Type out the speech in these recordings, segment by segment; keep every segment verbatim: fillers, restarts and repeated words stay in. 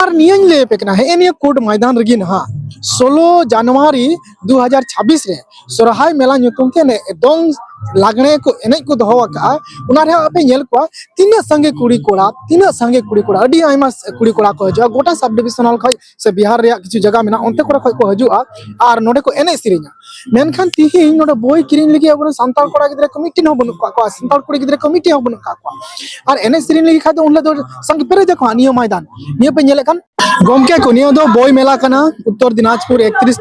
ᱟᱨ ᱱᱤᱭᱟᱹᱧ ᱞᱟᱹᱭ ᱟᱯᱮ ᱠᱟᱱᱟ, ᱦᱮᱸ, ᱱᱤᱭᱟᱹ ᱠᱳᱨᱴ ᱢᱚᱭᱫᱟᱱ ᱨᱮᱜᱮ ᱱᱟᱦᱟᱜ ᱥᱳᱞᱳ ᱡᱟᱱᱩᱣᱟᱨᱤ ᱫᱩ ᱦᱟᱡᱟᱨ ᱪᱷᱟᱵᱵᱤᱥ ᱨᱮ ᱥᱚᱨᱦᱟᱭ ᱢᱮᱞᱟ ᱧᱩᱛᱩᱢ ᱛᱮ ᱱᱮ-, ᱫᱚᱝ ᱞᱟᱜᱽᱬᱮ ᱠᱚ ᱮᱱᱮᱡ ᱠᱚ ᱫᱚᱦᱚ ᱟᱠᱟᱫᱼᱟ᱾ ᱚᱱᱟ ᱨᱮᱦᱚᱸ ᱟᱯᱮ ᱧᱮᱞ ᱠᱚᱣᱟ, ᱛᱤᱱᱟᱹᱜ ᱥᱟᱸᱜᱮ ᱠᱩᱲᱤ ᱠᱚᱲᱟ, ᱛᱤᱱᱟᱹᱜ ᱥᱟᱸᱜᱮ ᱠᱩᱲᱤ ᱠᱚᱲᱟ, ᱟᱹᱰᱤ ᱟᱭᱢᱟ ᱠᱩᱲᱤ ᱠᱚᱲᱟ ᱠᱚ ᱦᱤᱡᱩᱜᱼᱟ᱾ ᱜᱚᱴᱟ ᱥᱟᱵ ᱰᱤᱵᱤᱥᱚᱱᱟᱞ ᱠᱷᱚᱱ ᱥᱮ ᱵᱤᱦᱟᱨ ᱨᱮᱭᱟᱜ ᱠᱤᱪᱷᱩ ᱡᱟᱭᱜᱟ ᱢᱮᱱᱟᱜᱼᱟ, ᱚᱱᱛᱮ ᱠᱚᱨᱮ ᱠᱷᱚᱱ ᱠᱚ ᱦᱤᱡᱩᱜᱼᱟ ᱟᱨ ᱱᱚᱰᱮ ᱠᱚ ᱮᱱᱮᱡ ᱥᱮᱨᱮᱧᱟ᱾ ᱢᱮᱱᱠᱷᱟᱱ ᱛᱤᱦᱤᱧ ᱱᱚᱰᱮ ᱵᱳᱭ ᱠᱤᱨᱤᱧ ᱞᱟᱹᱜᱤᱫ ᱟᱵᱚᱨᱮᱱ ᱥᱟᱱᱛᱟᱲ ᱠᱚᱲᱟ ᱜᱤᱫᱽᱨᱟᱹ ᱠᱚ ᱢᱤᱫᱴᱮᱱ ᱦᱚᱸ ᱵᱟᱹᱱᱩᱜ ᱠᱟᱜ ᱠᱚᱣᱟ, ᱥᱟᱱᱛᱟᱲ ᱠᱩᱲᱤ ᱜᱤᱫᱽᱨᱟᱹ ᱠᱚ ᱢᱤᱫᱴᱮᱱ ᱦᱚᱸ ᱵᱟᱹᱱᱩᱜ ᱠᱟᱜ ᱠᱚᱣᱟ᱾ ᱟᱨ ᱮᱱᱮᱡ ᱥᱮᱨᱮᱧ ᱞᱟᱹᱜᱤᱫ ᱠᱷᱟᱡ ᱫᱚ ᱩᱱ ᱦᱤᱞᱳᱜ ᱫᱚ ᱥᱟᱸᱜᱮ ᱯᱮᱨᱮᱡ ᱟᱠᱚ ᱦᱟᱸᱜ ᱱᱤᱭᱟᱹ ᱢᱚᱭᱫᱟᱱ᱾ ᱱᱤᱭᱟᱹ ᱯᱮ ᱧᱮᱞᱮᱫ ᱠᱟᱱ ᱜᱚᱢᱠᱮ ᱠᱚ, ᱱᱤᱭᱟᱹ ᱫᱚ ᱵᱳᱭ ᱢᱮᱞᱟ ᱠᱟᱱᱟ, ᱩᱛᱛᱚᱨ ᱫᱤᱱᱟᱡᱽᱯᱩᱨ ᱮᱠᱛᱨᱤᱥ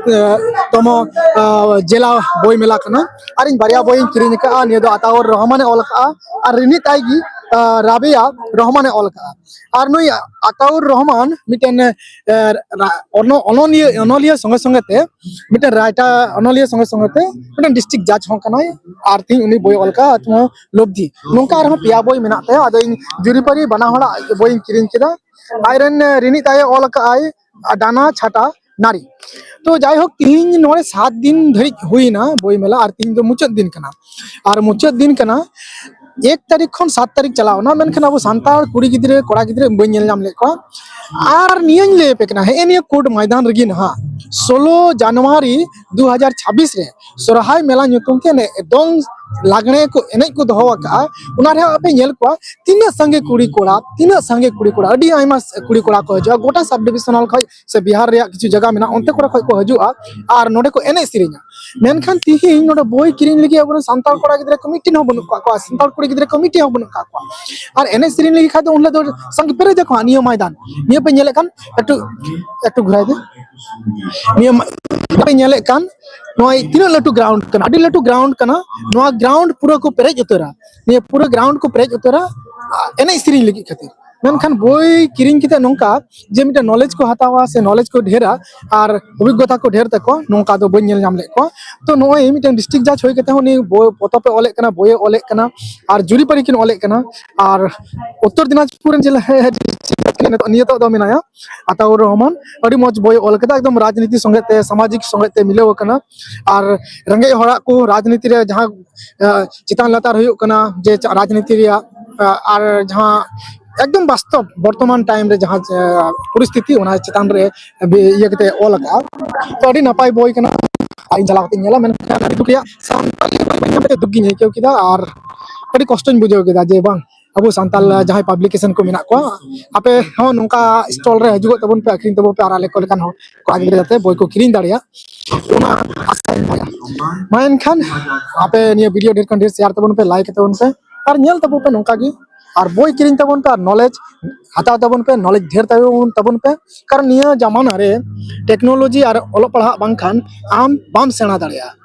ᱛᱚᱢᱚ, ᱟᱸ, ᱡᱮᱞᱟ ᱵᱳᱭ ᱢᱮᱞᱟ ᱠᱟᱱᱟ᱾ ᱟᱨ ᱤᱧ ᱵᱟᱨᱭᱟ ᱵᱳᱭ ᱤᱧ ᱠᱤᱨᱤᱧ ᱟᱠᱟᱫᱼᱟ᱾ ᱱᱤᱭᱟᱹ ᱫᱚ ᱟᱛᱟᱣᱩᱨ ᱨᱚᱦᱢᱟᱱᱮ ᱚᱞ ᱟᱠᱟᱫᱼᱟ ᱟᱨ ᱨᱤᱱᱤᱛ ᱟᱡ ᱜᱮ, ᱟᱸ, ᱨᱟᱵᱤᱭᱟ ᱨᱚᱦᱢᱟᱱᱮ ᱚᱞ ᱟᱠᱟᱫᱼᱟ᱾ ᱟᱨ ᱱᱩᱭ ᱟᱛᱟᱣᱩᱨ ᱨᱚᱦᱢᱟᱱ ᱢᱤᱫᱴᱮᱱ, ᱟᱸ, ᱨᱟ-, ᱚᱱᱚ-, ᱚᱱᱚᱞᱤᱭᱟᱹ, ᱚᱱᱚᱞᱤᱭᱟᱹ ᱥᱚᱸᱜᱮ ᱥᱚᱸᱜᱮ ᱛᱮ ᱢᱤᱫᱴᱮᱱ ᱨᱟᱭᱴᱟ, ᱚᱱᱚᱞᱤᱭᱟᱹ ᱥᱚᱸᱜᱮ ᱥᱚᱸᱜᱮ ᱛᱮ ᱢᱤᱫᱴᱮᱱ ᱰᱤᱥᱴᱨᱤᱠᱴ ᱡᱟᱡᱽ ᱦᱚᱸ ᱠᱟᱱᱟᱭ᱾ ᱟᱨ ᱛᱤᱦᱤᱧ ᱩᱱᱤ ᱵᱳᱭ ᱚᱞ ᱟᱠᱟᱫᱼᱟ ᱟᱛᱢᱚ ᱞᱚᱵᱽᱫᱷᱤ᱾ ᱱᱚᱝᱠᱟ ᱟᱨᱦᱚᱸ ᱯᱮᱭᱟ ᱵᱳᱭ ᱢᱮᱱᱟᱜ ᱛᱟᱭᱟ᱾ ᱟᱫᱚ ᱤᱧ ᱡᱩᱨᱤᱯᱟᱹᱨᱤ ᱵᱟᱱᱟ ᱦᱚᱲᱟᱜ ᱵᱳᱭ ᱤᱧ ᱠᱤᱨᱤᱧ ᱠᱮᱫᱟ᱾ ᱟᱡᱨᱮᱱ ᱨᱤᱱᱤᱡ ᱛᱟᱭᱮ ᱚᱞ ᱟᱠᱟᱫ ᱟᱭ ᱰᱟᱱᱟ ᱪᱷᱟᱴᱟ ᱱᱟᱹᱨᱤ᱾ ᱛᱚ ᱡᱟᱭᱦᱳᱠ, ᱛᱤᱦᱤᱧ ᱱᱚᱰᱮ ᱥᱟᱛ ᱫᱤᱱ ᱫᱷᱟᱹᱨᱤᱡ ᱦᱩᱭᱱᱟ ᱵᱳᱭ ᱢᱮᱞᱟ, ᱟᱨ ᱛᱤᱦᱤᱧ ᱫᱚ ᱢᱩᱪᱟᱹᱫ ᱫᱤᱱ ᱠᱟᱱᱟ᱾ ᱟᱨ ᱢᱩᱪᱟᱹᱫ ᱫᱤᱱ ᱠᱟᱱᱟ, ᱮᱠ ᱛᱟᱹᱨᱤᱠᱷ ᱠᱷᱚᱱ ᱥᱟᱛ ᱛᱟᱹᱨᱤᱠᱷ ᱪᱟᱞᱟᱣ ᱮᱱᱟ, ᱢᱮᱱᱠᱷᱟᱱ ᱟᱵᱚ ᱥᱟᱱᱛᱟᱲ ᱠᱩᱲᱤ ᱜᱤᱫᱽᱨᱟᱹ, ᱠᱚᱲᱟ ᱜᱤᱫᱽᱨᱟᱹ ᱵᱟᱹᱧ ᱧᱮᱞ ᱧᱟᱢ ᱞᱮᱫ ᱠᱚᱣᱟ᱾ ᱟᱨ ᱱᱤᱭᱟᱹᱧ ᱞᱟᱹᱭ ᱟᱯᱮ ᱠᱟᱱᱟ, ᱦᱮᱸ, ᱱᱤᱭᱟᱹ ᱠᱳᱨᱴ ᱢᱚᱭᱫᱟᱱ ᱨᱮᱜᱮ ᱱᱟᱦᱟᱜ ᱥᱳᱞᱳ ᱡᱟᱱᱩᱣᱟᱨᱤ ᱫᱩ ᱦᱟᱡᱟᱨ ᱪᱷᱟᱵᱵᱤᱥ ᱨᱮ ᱥᱚᱨᱦᱟᱭ ᱢᱮᱞᱟ ᱧᱩᱛᱩᱢ ᱛᱮ ᱱᱮ-, ᱫᱚᱝ ᱞᱟᱜᱽᱬᱮ ᱠᱚ ᱮᱱᱮᱡ ᱠᱚ ᱫᱚᱦᱚ ᱟᱠᱟᱫᱼᱟ᱾ ᱚᱱᱟ ᱨᱮᱦᱚᱸ ᱟᱯᱮ ᱧᱮᱞ ᱠᱚᱣᱟ, ᱛᱤᱱᱟᱹᱜ ᱥᱟᱸᱜᱮ ᱠᱩᱲᱤ ᱠᱚᱲᱟ, ᱛᱤᱱᱟᱹᱜ ᱥᱟᱸᱜᱮ ᱠᱩᱲᱤ ᱠᱚᱲᱟ, ᱟᱹᱰᱤ ᱟᱭᱢᱟ ᱠᱩᱲᱤ ᱠᱚᱲᱟ ᱠᱚ ᱦᱤᱡᱩᱜᱼᱟ᱾ ᱜᱚᱴᱟ ᱥᱟᱵ ᱰᱤᱵᱤᱥᱚᱱᱟᱞ ᱠᱷᱚᱱ ᱥᱮ ᱵᱤᱦᱟᱨ ᱨᱮᱭᱟᱜ ᱠᱤᱪᱷᱩ ᱡᱟᱭᱜᱟ ᱢᱮᱱᱟᱜᱼᱟ, ᱚᱱᱛᱮ ᱠᱚᱨᱮ ᱠᱷᱚᱱ ᱠᱚ ᱦᱤᱡᱩᱜᱼᱟ ᱟᱨ ᱱᱚᱰᱮ ᱠᱚ ᱮᱱᱮᱡ ᱥᱮᱨᱮᱧᱟ᱾ ᱢᱮᱱᱠᱷᱟᱱ ᱛᱤᱦᱤᱧ ᱱᱚᱰᱮ ᱵᱳᱭ ᱠᱤᱨᱤᱧ ᱞᱟᱹᱜᱤᱫ ᱟᱵᱚᱨᱮᱱ ᱥᱟᱱᱛᱟᱲ ᱠᱚᱲᱟ ᱜᱤᱫᱽᱨᱟᱹ ᱠᱚ ᱢᱤᱫᱴᱮᱱ ᱦᱚᱸ ᱵᱟᱹᱱᱩᱜ ᱠᱟᱜ ᱠᱚᱣᱟ, ᱥᱟᱱᱛᱟᱲ ᱠᱩᱲᱤ ᱜᱤᱫᱽᱨᱟᱹ ᱠᱚ ᱢᱤᱫᱴᱮᱱ ᱦᱚᱸ ᱵᱟᱹᱱᱩᱜ ᱠᱟᱜ ᱠᱚᱣᱟ᱾ ᱟᱨ ᱮᱱᱮᱡ ᱥᱮᱨᱮᱧ ᱞᱟᱹᱜᱤᱫ ᱠᱷᱟᱡ ᱫᱚ ᱩᱱ ᱦᱤᱞᱳᱜ ᱫᱚ ᱥᱟᱸᱜᱮ ᱯᱮᱨᱮᱡ ᱟᱠᱚ ᱦᱟᱸᱜ ᱱᱤᱭᱟᱹ ᱢᱚᱭᱫᱟᱱ᱾ ᱱᱤᱭᱟᱹ ᱯᱮ ᱧᱮᱞᱮᱫ ᱠᱟᱱ, ᱮᱠᱴᱩ, ᱮᱠᱴᱩ ᱜᱷᱩᱨᱟᱭ ᱫᱮ᱾ ᱱᱤᱭᱟᱹ ᱢᱟ-, ᱯᱮ ᱧᱮᱞᱮᱫ ᱠᱟᱱ, ᱱᱚᱜᱼᱚᱭ ᱛᱤᱱᱟᱹᱜ ᱞᱟᱹᱴᱩ ᱜᱨᱟᱣᱩᱱᱰ ᱠᱟᱱᱟ, ᱟᱹᱰᱤ ᱞᱟᱹᱴᱩ ᱜᱨᱟᱣᱩᱱᱰ ᱠᱟᱱᱟ᱾ ᱱᱚᱣᱟ ᱜᱨᱟᱣᱩᱱᱰ ᱯᱩᱨᱟᱹ ᱠᱚ ᱯᱮᱨᱮᱡ ᱩᱛᱟᱹᱨᱟ, ᱱᱤᱭᱟᱹ ᱯᱩᱨᱟᱹ ᱜᱨᱟᱣᱩᱱᱰ ᱠᱚ ᱯᱮᱨᱮᱡ ᱩᱛᱟᱹᱨᱟ, ᱟ, ᱮᱱᱮᱡ ᱥᱮᱨᱮᱧ ᱞᱟᱹᱜᱤᱫ ᱠᱷᱟᱹᱛᱤᱨ᱾ ᱢᱮᱱᱠᱷᱟᱱ ᱵᱳᱭ ᱠᱤᱨᱤᱧ ᱠᱟᱛᱮ ᱱᱚᱝᱠᱟ ᱡᱮ ᱢᱤᱫᱴᱮᱱ ᱱᱚᱞᱮᱡᱽ ᱠᱚ ᱦᱟᱛᱟᱣᱟ ᱥᱮ ᱱᱚᱞᱮᱡᱽ ᱠᱚ ᱰᱷᱮᱨᱟ ᱟᱨ ᱚᱵᱷᱤᱜᱽᱜᱚᱛᱟ ᱠᱚ ᱰᱷᱮᱨ ᱛᱟᱠᱚᱣᱟ, ᱱᱚᱝᱠᱟ ᱫᱚ ᱵᱟᱹᱧ ᱧᱮᱞ ᱧᱟᱢ ᱞᱮᱫ ᱠᱚᱣᱟ᱾ ᱛᱚ ᱱᱚᱜᱼᱚᱭ ᱢᱤᱫᱴᱮᱱ ᱰᱤᱥᱴᱨᱤᱠᱴ ᱡᱟᱡᱽ ᱦᱩᱭ ᱠᱟᱛᱮ ᱦᱚᱸ ᱩᱱᱤ ᱵᱳᱭ, ᱯᱚᱛᱚᱵ ᱮ ᱚᱞᱮᱫ ᱠᱟᱱᱟ, ᱵᱳᱭᱮ ᱚᱞᱮᱫ ᱠᱟᱱᱟ ᱟᱨ ᱡᱩᱨᱤ ᱯᱟᱹᱨᱤ ᱠᱤᱱ ᱚᱞᱮᱫ ᱠᱟᱱᱟ᱾ ᱟᱨ ᱩᱛᱛᱚᱨ ᱫᱤᱱᱟᱡᱽᱯᱩᱨ ᱨᱮᱱ ᱡᱮᱞᱟ ᱱᱤᱛᱚᱜ ᱫᱚ ᱢᱮᱱᱟᱭᱟ ᱟᱛᱟᱣᱩᱨ ᱨᱚᱦᱢᱟᱱ, ᱟᱹᱰᱤ ᱢᱚᱡᱽ ᱵᱳᱭ ᱚᱞ ᱠᱟᱫᱟ, ᱮᱠᱫᱚᱢ ᱨᱟᱡᱽᱱᱤᱛᱤ ᱥᱚᱸᱜᱮ ᱛᱮ, ᱥᱟᱢᱟᱡᱤᱠ ᱥᱚᱸᱜᱮ ᱛᱮ ᱢᱤᱞᱟᱹᱣ ᱟᱠᱟᱱᱟ᱾ ᱟᱨ ᱨᱮᱸᱜᱮᱡ ᱦᱚᱲᱟᱜ ᱠᱚ ᱨᱟᱡᱽᱱᱤᱛᱤ ᱨᱮ ᱡᱟᱦᱟᱸ, ᱟᱸ, ᱪᱮᱛᱟᱱ ᱞᱟᱛᱟᱨ ᱦᱩᱭᱩᱜ ᱠᱟᱱᱟ, ᱡᱮ ᱪᱟ-, ᱨᱟᱡᱽᱱᱤᱛᱤ ᱨᱮᱭᱟᱜ, ᱟᱸ, ᱟᱨ ᱡᱟᱦᱟᱸ ᱮᱠᱫᱚᱢ ᱵᱟᱥᱛᱚᱵ ᱵᱚᱨᱛᱚᱢᱟᱱ ᱴᱟᱭᱤᱢ ᱨᱮ ᱡᱟᱦᱟᱸ ᱯᱚᱨᱤᱥᱛᱷᱤᱛᱤ, ᱚᱱᱟ ᱪᱮᱛᱟᱱ ᱨᱮ ᱤᱭᱟᱹ ᱠᱟᱛᱮ ᱚᱞ ᱟᱠᱟᱫᱼᱟ᱾ ᱛᱚ, ᱟᱹᱰᱤ ᱱᱟᱯᱟᱭ ᱵᱳᱭ ᱠᱟᱱᱟ᱾ ᱟᱨ ᱤᱧ ᱪᱟᱞᱟᱣ ᱠᱟᱛᱮᱧ ᱧᱮᱞᱟ, ᱢᱮᱱᱠᱷᱟᱱ ᱟᱹᱰᱤ ᱫᱩᱠ ᱨᱮᱭᱟᱜ ᱥᱟᱱᱛᱟᱲᱤ ᱵᱳᱭ ᱵᱟᱹᱧ ᱧᱟᱢ ᱠᱟᱛᱮ ᱫᱩᱠ ᱜᱤᱧ ᱟᱹᱭᱠᱟᱹᱣ ᱠᱮᱫᱟ᱾ ᱟᱨ ᱟᱹᱰᱤ ᱠᱚᱥᱴᱚᱧ ᱵᱩᱡᱷᱟᱹᱣ ᱠᱮᱫᱟ ᱡᱮ ᱵᱟᱝ, ᱟᱵᱚ ᱥᱟᱱᱛᱟᱲ ᱡᱟᱦᱟᱸᱭ ᱯᱟᱵᱽᱞᱤᱠᱮᱥᱚᱱ ᱠᱚ ᱢᱮᱱᱟᱜ ᱠᱚᱣᱟ, ᱟᱯᱮ ᱦᱚᱸ ᱱᱚᱝᱠᱟ ᱥᱴᱚᱞ ᱨᱮ ᱦᱤᱡᱩᱜᱚᱜ ᱛᱟᱵᱚᱱ ᱯᱮ, ᱟᱹᱠᱷᱨᱤᱧ ᱛᱟᱵᱚᱱ ᱯᱮ, ᱟᱨ ᱟᱞᱮ ᱠᱚ ᱞᱮᱠᱟᱱ ᱦᱚᱲ, ᱠᱚᱲᱟ ᱜᱤᱫᱽᱨᱟᱹ ᱡᱟᱛᱮ ᱵᱳᱭ ᱠᱚ ᱠᱤᱨᱤᱧ ᱫᱟᱲᱮᱭᱟᱜ, ᱚᱱᱟ ᱟᱥᱟᱧ ᱫᱚᱦᱚᱭᱟ᱾ ᱢᱟ ᱮᱱᱠᱷᱟᱱ ᱟᱯᱮ ᱱᱤᱭᱟᱹ ᱵᱷᱤᱰᱤᱭᱳ ᱰᱷᱮᱨ ᱠᱷᱚᱱ ᱰᱷᱮᱨ ᱥᱮᱭᱟᱨ ᱛᱟᱵᱚᱱ ᱯᱮ, ᱞᱟᱭᱤᱠ ᱛᱟᱵᱚᱱ ᱯᱮ, ᱟᱨ ᱧᱮᱞ ᱛᱟᱵᱚᱱ ᱯᱮ ᱱᱚᱝᱠᱟ ᱜᱮ, ᱟᱨ ᱵᱳᱭ ᱠᱤᱨᱤᱧ ᱛᱟᱵᱚᱱ ᱯᱮ, ᱟᱨ ᱱᱚᱞᱮᱡᱽ ᱦᱟᱛᱟᱣ ᱛᱟᱵᱚᱱ ᱯᱮ, ᱱᱚᱞᱮᱡᱽ ᱰᱷᱮᱨ ᱛᱟᱵᱚᱱ ᱯᱮ, ᱠᱟᱨᱚᱱ ᱱᱤᱭᱟᱹ ᱡᱟᱢᱟᱱᱟ ᱨᱮ ᱴᱮᱠᱱᱳᱞᱚᱡᱤ ᱟᱨ ᱚᱞᱚᱜ ᱯᱟᱲᱦᱟᱜ ᱵᱟᱝᱠᱷᱟᱱ ᱟᱢ ᱵᱟᱢ ᱥᱮᱬᱟ ᱫᱟᱲᱮᱭᱟᱜᱼᱟ᱾